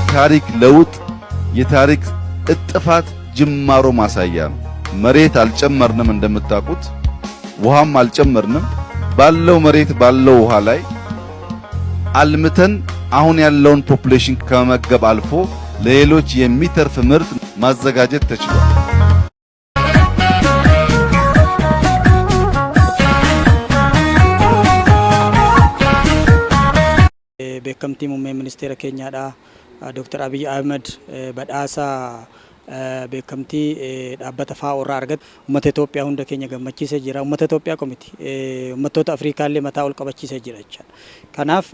የታሪክ ለውጥ የታሪክ እጥፋት ጅማሮ ማሳያ ነው። መሬት አልጨመርንም፣ እንደምታውቁት ውሃም አልጨመርንም። ባለው መሬት ባለው ውሃ ላይ አልምተን አሁን ያለውን population ከመመገብ አልፎ ለሌሎች የሚተርፍ ምርት ማዘጋጀት ተችሏል። Beekamtii muummee ministeera keenyaadha. Dr. Abiy Ahmed badhaasa beekamtii dhaabbata FAO irraa argate uummata Itoophiyaa hunda keenya gammachiisee jira. Uummata Itoophiyaa qomiti. Uummattoota Afrikaa illee mataa ol qabachiisee jira jechaadha. Kanaaf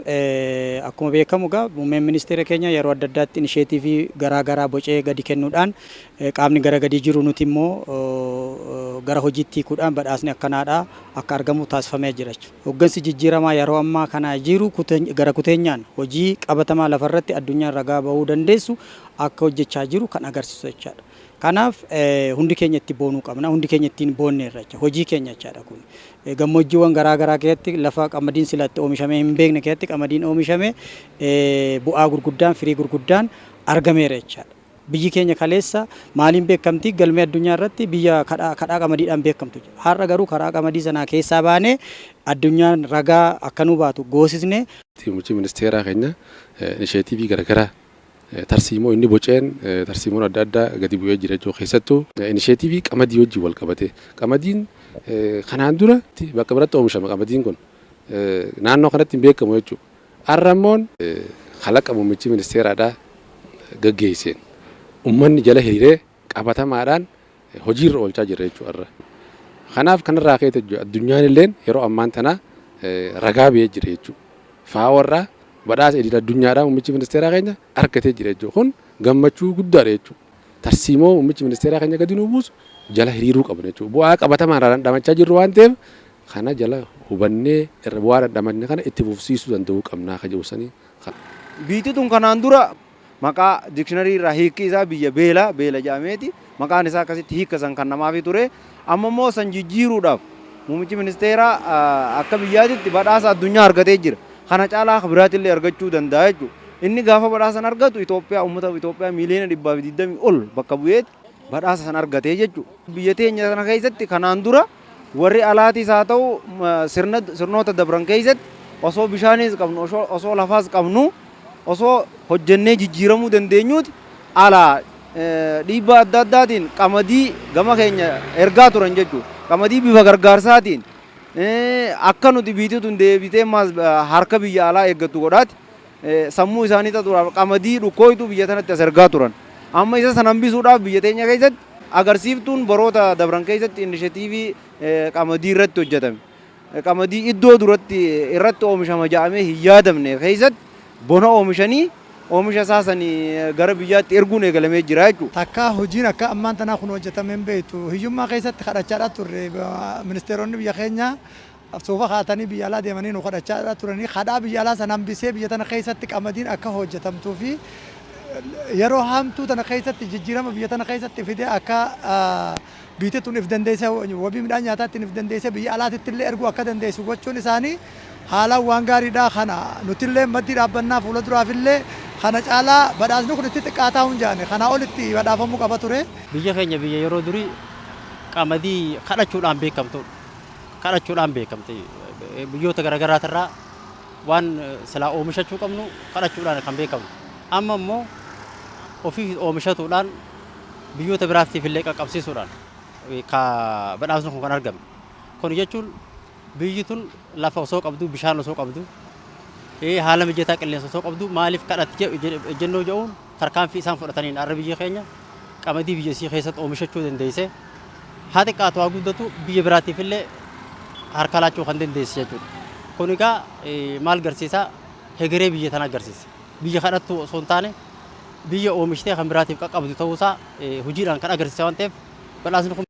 akkuma beekamu egaa muummeen ministeera keenya yeroo adda addaatti initiative garaa garaa bocee gadi kennuudhaan qaamni gara gadii jiru nuti immoo gara hojiitti hiikuudhaan badhaasni akkanaadha akka argamu taasifamee jira jechuudha. Hoggansi jijjiiramaa yeroo ammaa kana jiru gara kuteenyaan hojii qabatamaa lafarratti addunyaan ragaa bahuu dandeessu akka hojjechaa jiru kan agarsiisu jechaadha. Kanaaf hundi keenya itti boonuu qabna. Hundi keenya ittiin boonneerra jecha hojii keenya jechaadha kun. Gammoojjiiwwan garaa garaa keessatti lafa qamadiin silatti oomishamee hin beekne keessatti qamadiin oomishame bu'aa gurguddaan, firii gurguddaan argameera jechaadha. Biyyi keenya kaleessa maaliin beekamti? Galmee addunyaa irratti biyya kadhaa qamadiidhaan beekamtu. Har'a garuu karaa qamadii sanaa keessaa baanee addunyaan ragaa akka nu baatu goosisne. Muummichi ministeeraa keenya initiative garaagaraa tarsiimoo inni boceen tarsiimoon adda addaa gadi bu'ee jira jechuudha. Keessattuu initiative qamadii wajjin wal qabate. Qamadiin kanaan dura bakka biratti oomishama, qamadiin kun naannoo kanatti hin beekamu jechuudha. Har'a immoo kalaqa muummichi ministeeraadhaa gaggeesseen uummanni jala hiriiree qabatamaadhaan hojiirra oolchaa jira jechuudha har'a. Kanaaf kanarraa ka'ee addunyaan illeen yeroo ammaan tana ragaa ba'ee jira jechuudha. FAO irraa badhaasa idil addunyaadhaa muummichi ministeeraa keenya argatee jira jechuudha. Kun gammachuu guddaadha jechuudha. Tarsiimoo muummichi ministeeraa keenya gadi nuu buusu jala hiriiruu qabna jechuudha. Bu'aa qabatamaan dhandhamachaa jirru waan ta'eef kana jala hubannee irra bu'aa dhandhamanne kana itti fufsiisuu danda'uu qabnaa ka jedhu sanii. Biitti tun kanaan dura maqaa dictionary irraa hiikki isaa biyya beela beela jedhameeti maqaan isaa akkasitti hiikka san kan namaafi ture. Amma immoo san jijjiiruudhaaf muummichi ministeeraa akka biyyaatitti badhaasa addunyaa argatee jira. Kana caalaa akka biraatillee argachuu danda'a jechuudha. Inni gaafa badhaasa san argatu Itoophiyaa, uummata Itoophiyaa miiliyoona 120 ol bakka bu'eeti badhaasa san argatee jechuudha. Biyya teenya kana keessatti kanaan dura warri alaatis haa ta'u sirna sirnoota dabran keessatti osoo bishaanis qabnu, osoo lafaas qabnu, osoo hojjennee jijjiiramuu dandeenyuuti alaa dhiibbaa adda addaatiin qamadii gama keenya ergaa turan jechuudha. Qamadii bifa gargaarsaatiin akka nuti biitii tun deebitee ammaas harka biyya alaa eeggattu godhaati sammuu isaanii xaxuudhaaf qamadii dhukkooytu biyya tanatti as ergaa turan. Amma isa san hambisuudhaaf biyya teenya keessatti agarsiiftuun baroota dabran keessatti initiative qamadii irratti hojjetame. Qamadii iddoo duratti irratti oomishama jedhamee hin yaadamne keessatti bona oomishanii oomisha isaa sanii gara biyyaatti erguun eegalamee jira jechuudha. Takka hojiin akka ammaan tanaa kun hojjetamee hin beektu. Hiyyummaa keessatti kadhachaadhaa turre. Ministeeronni biyya keenyaa suufa kaatanii biyya alaa deemanii nu kadhachaadhaa turanii, kadhaa biyya alaa sana hambisee biyya tana keessatti qamadiin akka hojjetamtuu fi yeroo hamtuu tana keessatti jijjiirama biyya tana keessatti fidee akka biyyi tun if dandeesse, wabii midhaan nyaataatti if dandeesse, biyya alaatitti illee erguu akka dandeessu gochuun isaanii haalaan waan gaariidha. Kana nutillee maddii dhaabbannaa fuula duraafillee kana caalaa badhaasni kun itti xiqqaataa hin jaane, kanaa olitti badhaafamuu qaba ture. Biyya keenya biyya yeroo durii qamadii kadhachuudhaan beekamtudha. Kadhachuudhaan beekamte, biyyoota garaagaraatirraa waan silaa oomishachuu qabnu kadhachuudhaan kan beekamu. Amma immoo ofii oomishatuudhaan biyyoota biraatiif illee qaqqabsiisuudhaan ka badhaasni kun kan argame. Kun jechuun biyyi tun lafa osoo qabdu, bishaan osoo qabdu, haala mijataa qilleensa osoo qabdu maaliif kadhatti ejjennoo jedhuun tarkaanfii isaan fudhataniin har'a biyya keenya qamadii biyya isii keessatti oomishachuu dandeesse, haa xiqqaatu haa guddatu biyya biraatiif illee harka laachuu kan dandeesse jechuudha. Kun egaa maal agarsiisa? Hegeree biyya tana agarsiisa. Biyya kadhattu osoo hin taane biyya oomishtee kan biraatiif qaqqabdu ta'uusaa hojiidhaan kan agarsiisa waan ta'eef badhaasni kun.